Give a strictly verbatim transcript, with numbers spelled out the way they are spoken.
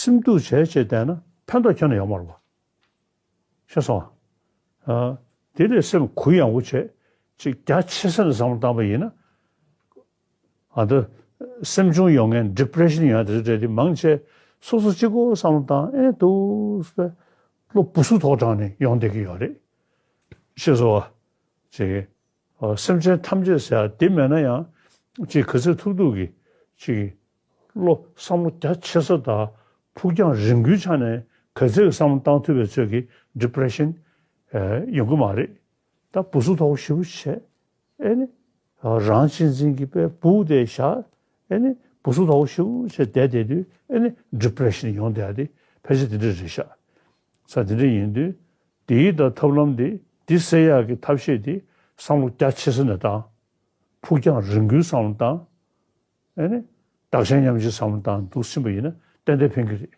སེམས་སྡུག་བྱས་བྱས་བསྡད་ན་ཕན་ཐོགས་ཁྱོན་ནས་ཡོད་མ་རེད་པ། ཤེས་སོང་ཨ། དེ་ལས་སེམས་གུ་ཡངས་པོ་བྱས་ཅིག་རྒྱ་ཆེ་ས་ནས་བསམ་བློ་བཏང་པ་ཡིན་ན། ཨ་ད་སེམས་ཆུང་ཡོང་མཁན་depression་ཡོང་ཡ་དེ་འདྲ་དེ་མང་ཆེ་སོ་སོ་གཅིག་པོ་བསམ་བློ་བཏང་ཨེ་འདུག་སེ་བློ་སྦུ་སུབ་ཐོག་དྲངས་ནས་ཡོང་བསྡད་ཀྱི་ཡོད་རེད། ཤེས་སོང་ཨ། ཅིག་ཨ་སེམས་ཅན་ཐམས་ཅད་ཟེར་ཡ་དེ་མེད་ན་ཡང་ཅིག་ག་ཚོད་ཐུབ་ཐུབ་ཀྱི་ཅིག་བློ་བསམ་བློ་རྒྱ་ཆེ་ས་དང་ཕུགས་རྒྱང་རིང་པོའི་ཆ་ནས་ག་ཚོད་ཀྱི་བསམ་བློ་བཏང་ཐུབ་པའི་ཚོད་ཀྱི་depression་ཨེ་ཡོང་གི་མ་རེད། ད་སྦུ་སུབ་ཐོག་ཞེ་པོ་བྱས། ཨེ་ནི། རང་གཅེས་འཛིན་གྱི་དཔེ་སྦུག་དེ་བཞག་ཨེ་ནི། སྦུ་སུབ་ཐོག་ཞེ་པོ་བྱས་བསྡད་བསྡད་དུས་ཨེ་ནི་depression་ཡོང་བསྡད་ཡ་དེ་ཕལ་ཆེར་དེ་འདྲ་རེད་ཤག་ས་དེ་འདྲ་ཡིན་དུས། དེའི་ད་ཐབས་ལམ་དེ་དེ་སེལ་ཡག་གི་ཐབས་ཤེས་དེ་བསམ་བློ་རྒྱ་ཆེ་ས་ནས་བཏང་། ཕུགས་རྒྱང་རིང་པོའི་བསམ་བློ་བཏང་། ཨེ་ནི། བདག་གཞན་མཉམ་བརྗེའི་བསམ་བློ་བཏང་འདུག་ཕྱིན་པ་ཡིན་ན་ཏན་ཏན་ཕན་གྱི་རེད།